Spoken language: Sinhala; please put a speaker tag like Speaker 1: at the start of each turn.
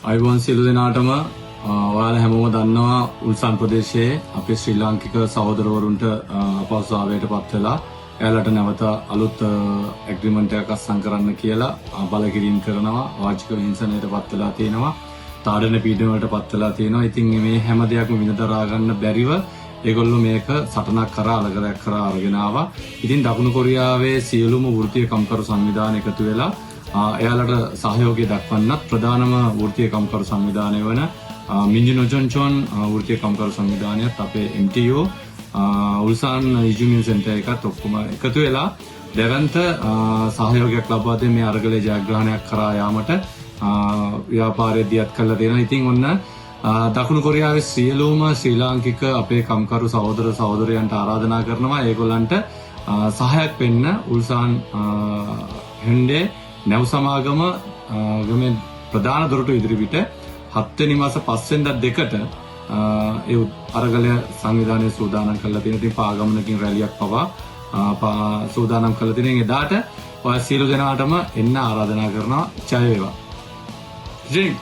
Speaker 1: ආයුබෝවන් සියලු දෙනාටම. ඔයාලා හැමෝම දන්නවා උල්සාන් ප්‍රදේශයේ අපේ ශ්‍රී ලාංකික සහෝදරවරුන්ට අපහසුතාවයට පත් වෙලා එයාලට නැවත අලුත් ඇග්‍රීමන්ට් එකක් අත්සන් කරන්න කියලා බලකිරීම කරනවා. වාචික හිංසනයට පත් වෙලා තියෙනවා. තාඩන පීඩන වලට පත් වෙලා තියෙනවා. ඉතින් මේ හැම දෙයක්ම විඳ දරා ගන්න බැරිව ඒගොල්ලෝ මේක සටනක් කරා, අරගලයක් කරා අරගෙන ආවා. ඉතින් දකුණු කොරියාවේ සියලුම වෘත්තීය කම්කරු සංවිධාන එකතු වෙලා එයාලට සහයෝගය දක්වන්නත් ප්‍රධානම වෘත්තීය කම්කරු සංවිධානය වන මින්ජු නොජොන්චොන් වෘත්තීය කම්කරු සංවිධානයත් අපේ MTU උල්සාන් ඉජුමින් සෙන්ටර් එකත් ඔක්කොම එකතු වෙලා දැවැන්ත සහයෝගයක් ලබා දෙන මේ අරගලයේ ජයග්‍රහණයක් කරා යාමට ව්‍යාපාරය දියත් කරලා තියෙනවා. ඉතින් ඔන්න දකුණු කොරියාවේ සියලුම ශ්‍රී ලාංකික අපේ කම්කරු සහෝදර සහෝදරයන්ට ආරාධනා කරනවා ඒගොල්ලන්ට සහායක් වෙන්න උල්සාන් හෙන්ඩේ නැව් සමාගම ගමේ ප්‍රධාන දොරටු ඉදිරිපිට 7 වෙනි මාස 5 වෙනිදා 2ට ඒ අරගලය සංවිධානය සූදානම් කරලා තියෙන. ඉතින් පාගමනකින් රැලියක් පවා සූදානම් කරලා තියෙන. එදාට ඔය සියලු දෙනාටම එන්න ආරාධනා කරනවා. ජය වේවා. ඉතින්